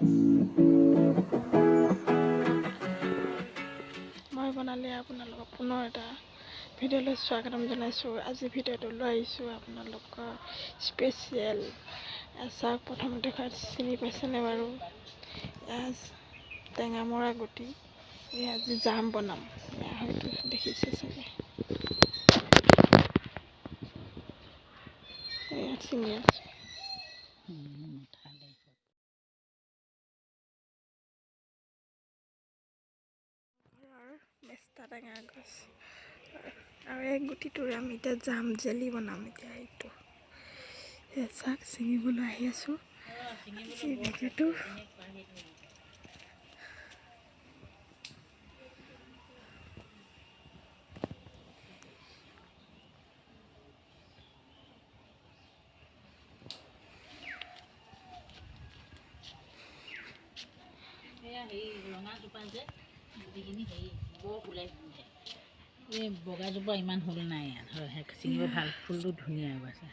মই বনালে আপোনালোকক পুনৰ এটা ভিডিঅ'লৈ স্বাগতম জনাইছোঁ। আজি ভিডিঅ'টো লৈ আহিছোঁ আপোনালোকৰ স্পেচিয়েল। চাওক, প্ৰথমতে চিনি পাইছেনে বাৰু? টেঙামৰা গুটি। এই আজি জাম বনাম, এয়া হয়তো দেখিছে চাগে। এয়া ছিঙি আছোঁ। ঘৰৰ মেষ্টা টেঙা গছ আৰু এই গুটিটোৰে আমি এতিয়া জাম জেলি বনাম। এতিয়া এইটো চাওক, ছিঙিবলৈ আহি আছোঁ। এই ভিডিঅ'টো ৰঙাজোপা যে গুটিখিনি হেৰি বৰ ওলাই, এই বগাজোপা ইমান ফুল নাই ইয়াত হয়, ছিঙিব ভাল, ফুলটো ধুনীয়া আছে।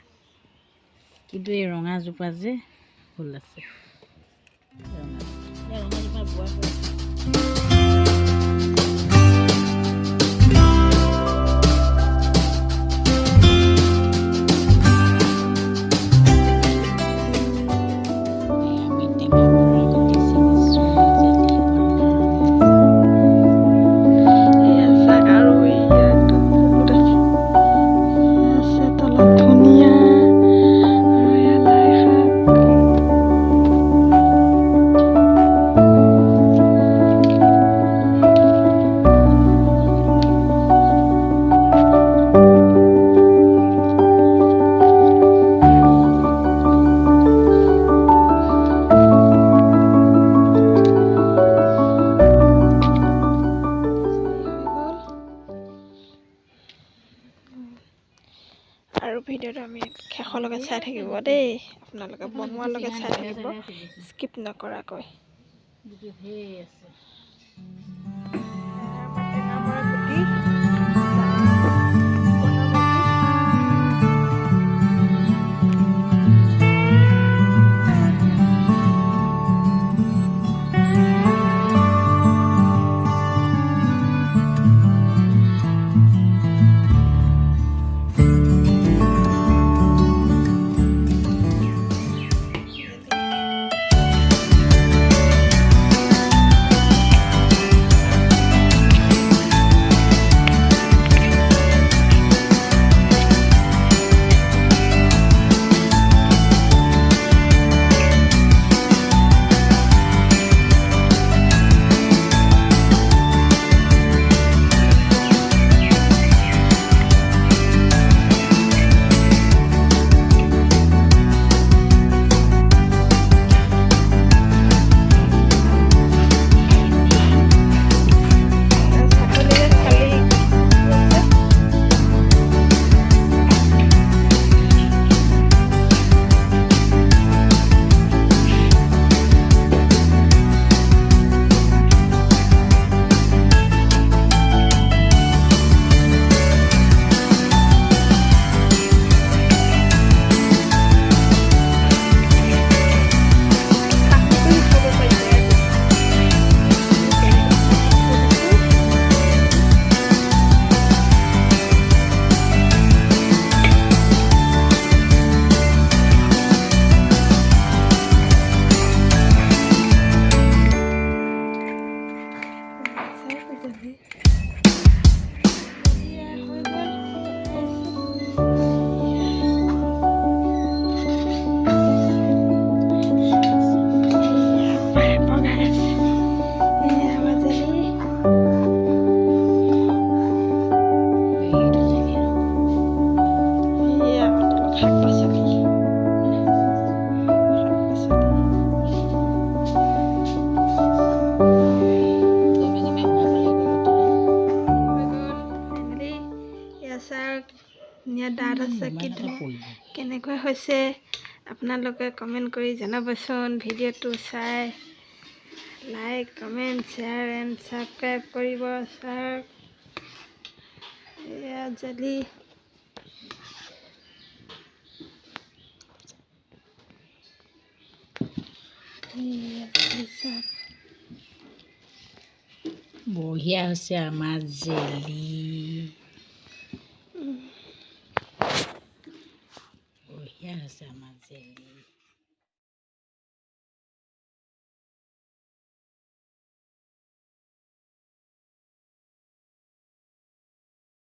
কিন্তু এই ৰঙাজোপা যে ফুল আছে, ৰঙা ৰঙাজোপা বোৱা। আৰু ভিডিঅ'টো আমি শেষলৈকে চাই থাকিব দেই, আপোনালোকে বনোৱালৈকে চাই থাকিব, স্কিপ নকৰাকৈ। ধুনীয়া ডাঠ আছে, কি কেনেকুৱা হৈছে আপোনালোকে কমেণ্ট কৰি জনাবচোন। ভিডিঅ'টো চাই like, comment, share and subscribe কৰিব। চাওক, এয়া জেলি। এইয়া জেলি চাওক। বঢ়িয়া হৈছে আমাৰ জেলি। বঢ়িয়া হৈছে আমাৰ জেলি।